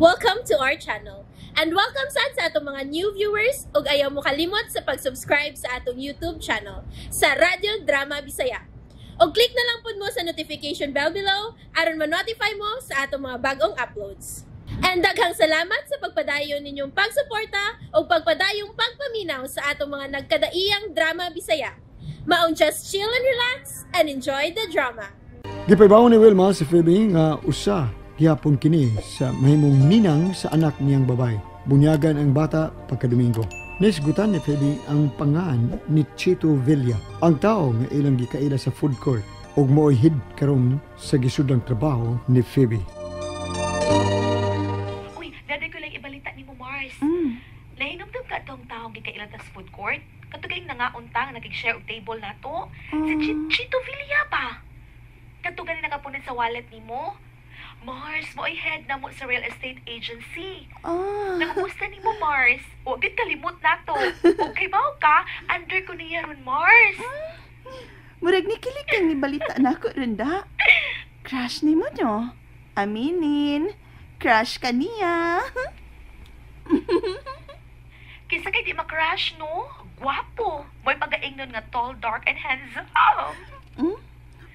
Welcome to our channel. And welcome sad sa atong mga new viewers ug ayaw mo kalimot sa pag-subscribe sa atong YouTube channel sa Radyo Drama Bisaya. Og click na lang pud mo sa notification bell below aron ma-notify mo sa atong mga bagong uploads. And daghang salamat sa pagpadayon ninyong pagsuporta ug pagpadayong pagpaminaw sa atong mga nagkadaiyang drama Bisaya. Maong just chill and relax and enjoy the drama. Gipahibaw ni Wilma si Phoebe nga usa gihapon kini sa mahimong ninang sa anak niyang babay. Bunyagan ang bata pagkadomingo. Nisgutan ni Phoebe ang pangan ni Chito Villa, ang tao nga ilang gikaila sa food court ug mo'y head karon sa gisudlang trabaho ni Phoebe. Uy, daday ko lang ibalita ni mo, Mars. Nahinumdum ka tong taong gikaila tas food court? Katugay nangaunta nga nakig-share og table nato. Si Chito Villa ba? Kato gani nakapunit sa wallet nimo. Mars, mo ay head na mo sa real estate agency. Nakamusta nimo, Mars? Wa gid kalimot nato. Okay ba ka? Under ko niya ron, Mars. Murag ni kilig kang nibalita na ako runda. Crush ni mo, no? Aminin. Crush ka niya. Kinsa kay di ma-crush, no? Gwapo. Mo'y pagaingnon nga tall, dark, and handsome.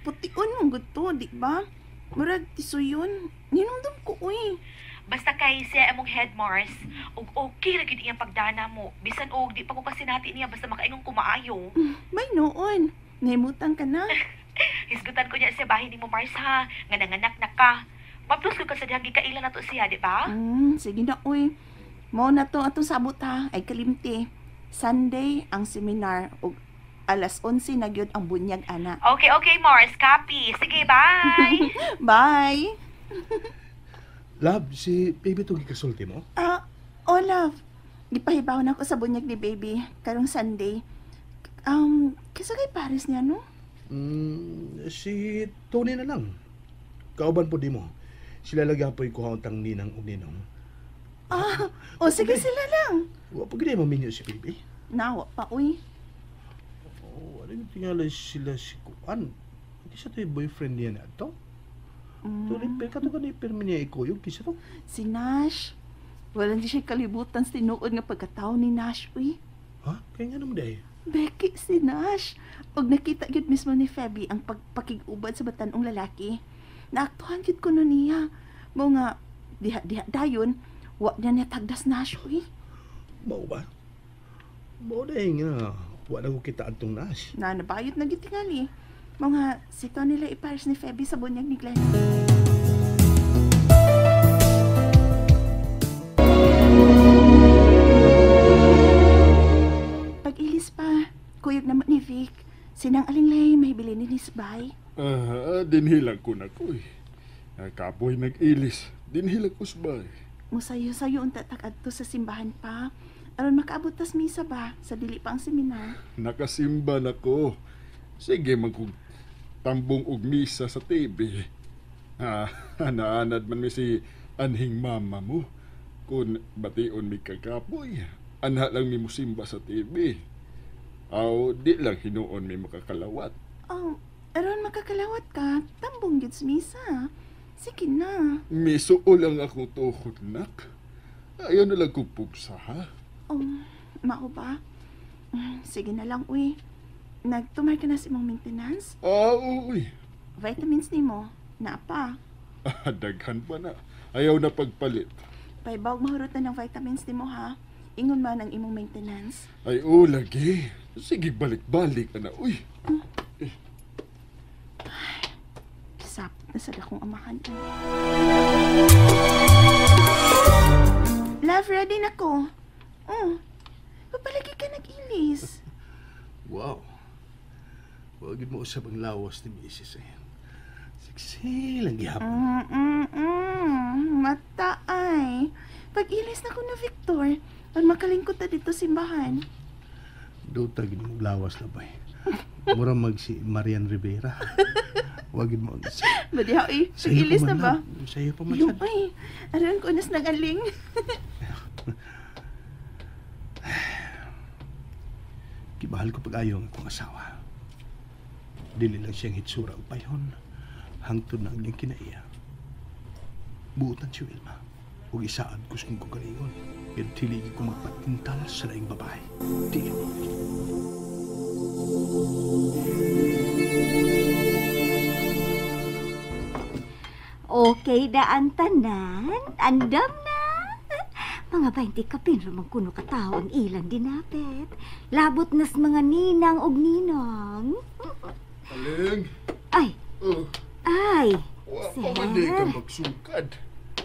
Pution mong gusto, di ba? Murag tisuyon. Ninumdum ko, uy. Basta kay siya among head, Mars. Ug okay ra gyud iyang pagdana mo. Bisan og di pa ko kasinati niya basta makaingon ko maayo. May noon. Nahimutan ka na. Hisgutan ko niya siya bahin nimo, Mars, ha. Nga nanganak na ka. Maplos ko ka sa dihang gikaila na to siya, di ba? Sige na, uy. Mao na to atong sabot ha. Ay kalimti. Sunday ang seminar ug alas 11 na gyud ang bunyag, ana. Okay, okay, Mars. Copy. Sige, bye. Bye. Love, si baby to gikasulti mo? Oh, love. Gipahibaw na ako sa bunyag ni baby karong Sunday. Kinsa kay pares niya, no? Si Tony na lang. Kauban po di mo. Sila lagi po ikuha tang ninang ug ninong. O sige, sila lang. Wa pa gid maminyo si baby. Nawa pa, uy. Oh, ano yung tingali sila si Kuan? Hindi sa to yung boyfriend niya na ito? Tony, pero kato ka ni pirmi niya ikuyog, kisa to? Si Nash. Wala di siya kalibutan sa tinuod nga pagkatao ni Nash, uy. Ha? Kaya nga naman dahil. Becky, si Nash. Og nakita gyud mismo ni Feby ang pagpakig-ubad sa batanong lalaki. Naaktuhan gyud kuno niya. Mo nga, diha-diha dayon, wa niya niya tagdas Nash, uy. Mao ba? Mao dahil nga, wala ko kita atong Nash. Na nabayot na gyud tingali. Mo nga, si Tony la ipares ni Feby sa bunyag ni Glenn. Pag-ilis pa, kuyog naman ni Vic. Sinang aling lay, may bilin ni Nisbay. Dinhilag ko na ko eh. Kapoy nag-ilis. Dinhilag ko sabay. Musayo-sayo unta takadto sa simbahan pa. Aron makaabot tas misa ba sa dili pa ang seminar. Nakasimba na ko. Sige, magkug tambong og misa sa TV. Naanad man mi si anhing mama mo. Kung bation mi kagapoy, anha lang mi musimba sa TV. Aw, di lang hinuon mi makakalawat. Oh, aron makakalawat ka, tambong gyud sa misa. Sige na. Misuo lang akong tuhod, nak. Ayaw na lang kong pugsa, ha? Oh, mao ba? Sige na lang, uy. Nagtumar ka na sa imong maintenance? Uy. Vitamins nimo, naa pa. Daghan pa na. Ayaw na pagpalit. Paibawg mahurot na ng vitamins nimo, ha? Ingon man ang imong maintenance. Ay, oh, lagi. Sige, balik-balik, ana, uy. Ay, sapot na sa dakong amahan. Love, ready na ko. Oh, papalagi ka nag-ilis. Wow. Huwag mo usap ang lawas ni Mrs. eh. Sexy lang gihapon. Mata ay. Pag-ilis na ko na, Victor, ang makalingkot na dito simbahan. Duta, gid mo lawas na ba eh. Mura mag si Marian Rivera. Huwag mo. Badiha, eh. Pag-ilis na ba? Sa'yo pa man Yung, ay. Aron ko nas nagaling. Gibahal ko pag-ayo ang akong asawa. Dili lang siyang hitsura o payon. Hangtod na ang niyang kinaiya. Buotan si Wilma. Ug isaad ko sa kong kagalingon. Pero dili ko magpatintal sa laing babae. Dili. Okay daan tanan, andam na. Mga 20 kapin ramang kuno katao ang ilang dinapit. Labot nas mga ninang og ninong. Aling! Ay! Ay! Wa Sir. pa man di ka magsukad.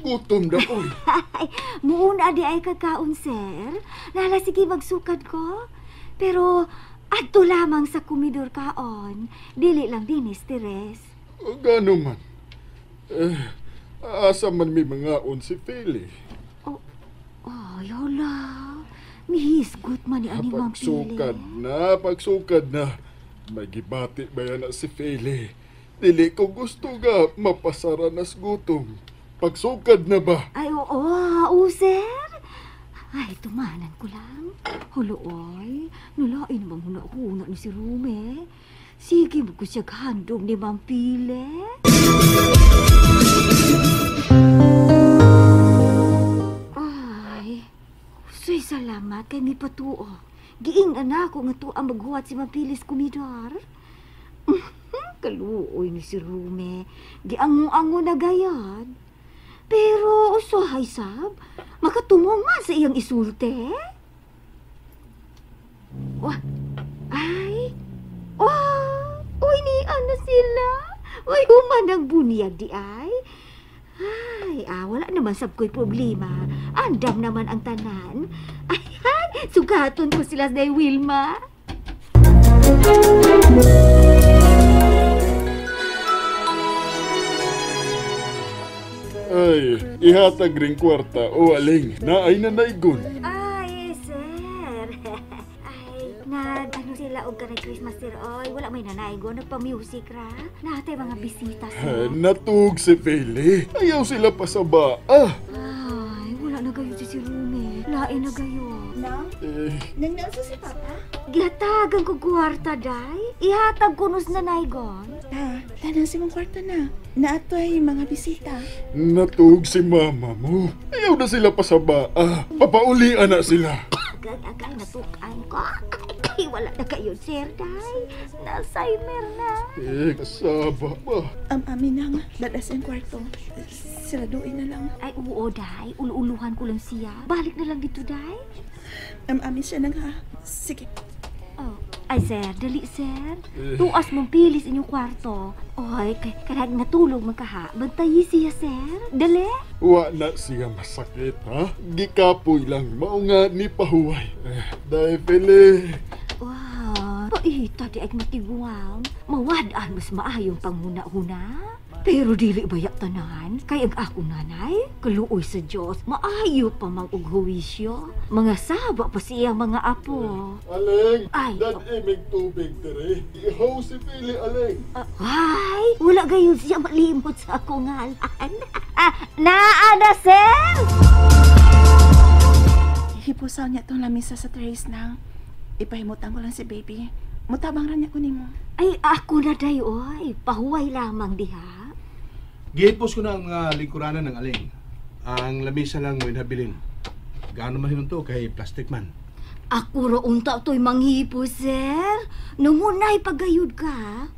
Gutom na, oy. Ay, muuna di ay kakaon, sir. Lala, sige, magsukad ko. Pero, adto lamang sa komidor kaon. Dili lang dinis, Teres. O, gano man. Eh, asa man may mga on si Feli. Oh, yola. Mihisgot man ni ani Mang Pili. Pagsukad na, pagsukad na. May gibati ba yan na si Feli? Dili ko gusto ga mapasara nas gutom. Pagsukad na ba? Ay, oo, oo, sir. Ay, tumanan ko lang. Huluoy, nulain bang huna-huna ni si Rume? Sige mo ko siya handom ni Mang Pili. Ay, suy salamat kay mi patuo. Giing anak ko nga tuang maghuwat si Mang Pili sa komidor. Kaluoy ni si Rume. Giango-ango na gayad. Pero usahay sab, makatumong man sa iyang isulte. Wah, ay, wah, uy ni ano sila? Uy, human ang bunyag di ay. Ay, wala naman sab ko'y problema. Andam naman ang tanan. Ay, ay, sugaton ko sila sa Wilma. Ay, ihatag ring kwarta o aling, naay na naigon. Ay, sir. Ay, nag, ano sila og kanay Christmas, sir. Oy, wala may nanaygo, nagpa-music ra. Natay mga bisita, sir. Natug si Feli. Ayaw sila pasaba. Ah! Ay, wala na gayo si Rume. Lain na gayo. Nang? Nang nasa si Papa? Gihatagan ko kwarta, day. Ihatag ko nos nanaygon. Ta, tanan si mong kwarta na. Naatoy mga bisita. Natug si mama mo. Ayaw na sila pasaba. Ah, papaulian na sila. Agay, natukan ko. Ay, wala na kayo, sir, day. Nalzheimer na. Eh, kasaba ba? Amin nang, dadas ang kwarto. Siraduin na lang. Ay, oo, day. Ulu-uluhan ko lang siya. Balik na lang dito, day. Amin siya nang ha. Sige. Oh. Ay, sir. Dali, sir. Tuas mong pilis inyong kwarto. Oy, kanag natulog man kaha. Bantayi siya, sir. Dali. Wa na siya masakit, ha? Gikapoy lang. Mao nga ni pahuway. Eh, dahil Feli. Wow. Paita di ay matiguang. Mawadaan mas maayong panghuna-huna. Pero dili bayak tanan, kay ang akong nanay, kaluoy sa Diyos, maayo pa mang ughuwisyo. Mga saba pa siyang mga apo. Aling, ay, dad imig tubig dire. Ihaw si Feli, Aling. Ay, wala gayon siya malimot sa akong ngalan. Naa na, sir! Hipusaw niya itong lamisa sa terrace nang. Ipahimutan ko lang si baby. Mutabang ra niya ko nimo. Ay, ako na day, oy. Pahuway lamang diha. Gihipos ko na ang lingkuranan ng aling. Ang lamisa lang mo inhabilin. Gaano man hinon to kay plastic man. Ako ra unta to'y manghipos, sir. Nangunay pagayod ka.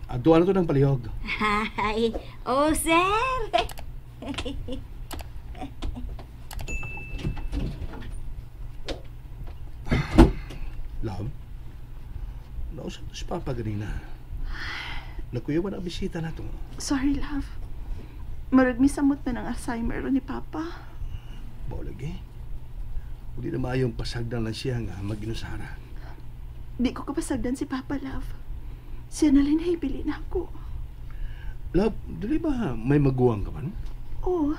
Aduan na to ng palihog. Ay, oh, sir. Love, nausap to si Papa ganina. Nakuyawan ang bisita na to. Sorry, love. Marag misamot na ng Alzheimer ni Papa. Baolag eh. Hindi na maayong pasagdan lang siya nga maginusara. Di ko kapasagdan si Papa, love. Siya na lang nahibili na ako. Love, dili ba may maguwang ka man? Oo,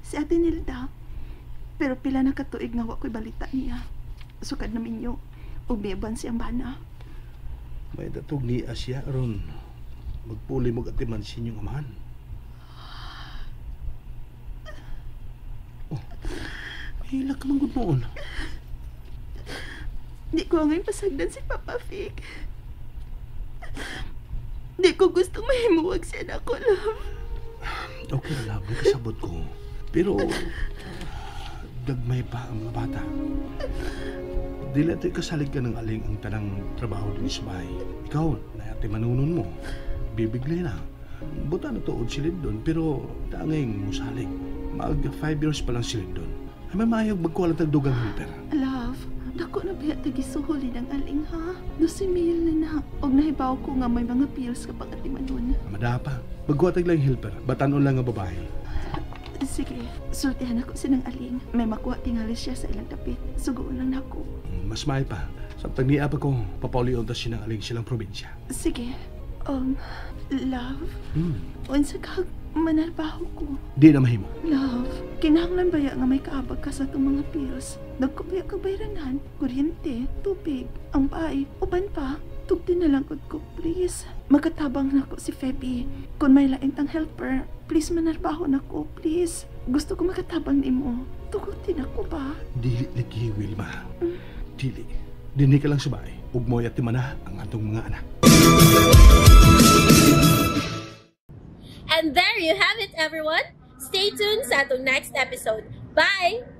si Ate Nilda. Pero pila na katuig nga wa ko'y balita niya. Sukad na minyo. Umiban siyang bana. May datog ni Asya aron magpuli mo atiman sa inyong amahan. Oh, hila ka man gud noon. Di ko ngayon pasagdan si Papa Vic. Di ko gustong mahimuwag siya na ako, love. Okay, love. Nakasabot ko. Pero, Gagmay pa ang mga bata. Dili ito'y kasalig ka ng aling ang tanang trabaho din sa bahay. Ikaw, naayate manunon mo. Bibiglay na. Buta na tuod si Lindon, pero tanging musalig. Mag 5 years pa lang si Lindon. Ay may maayog magkuha lang tagdugang helper. Love, dako na biya tagisuhuli ng aling ha? 12,000 na na. Og nahibaw ko nga may mga pills kapag atimanon. Madapa, magkuha tag lang helper. Batanon lang nga babae. Sige, sultihan ako sinang aling. May makuha tingali siya sa ilang dapit. Sugoon lang nako. Mas maay pa. Samtang niya pa ko, papaulion ta sinang aling silang probinsya. Sige. Love, unsa ka manarbaho ko. Di na mahimo. Love, kinahanglan baya nga may kaabag ka sa itong mga pills. Dagko baya ka bayranan, kuryente, tubig, ang bahay, uban pa. Tugti na lang gud ko, please. Makatabang na ko si Feby. Kung may lain tang helper, please manarbaho na ko, please. Gusto ko makatabang nimo. Tugutin ako ba? Dili lagi, Wilma. Dili. Dinhi ka lang sa bahay. Ug mo'y at timana ang atong mga anak. And there you have it, everyone. Stay tuned sa atong next episode. Bye!